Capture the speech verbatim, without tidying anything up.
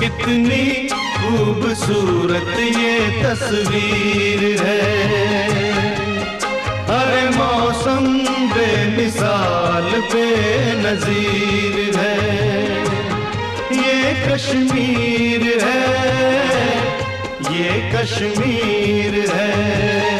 कितनी खूबसूरत ये तस्वीर है। अरे मौसम बेमिसाल बेनजीर है। ये कश्मीर है, ये कश्मीर है।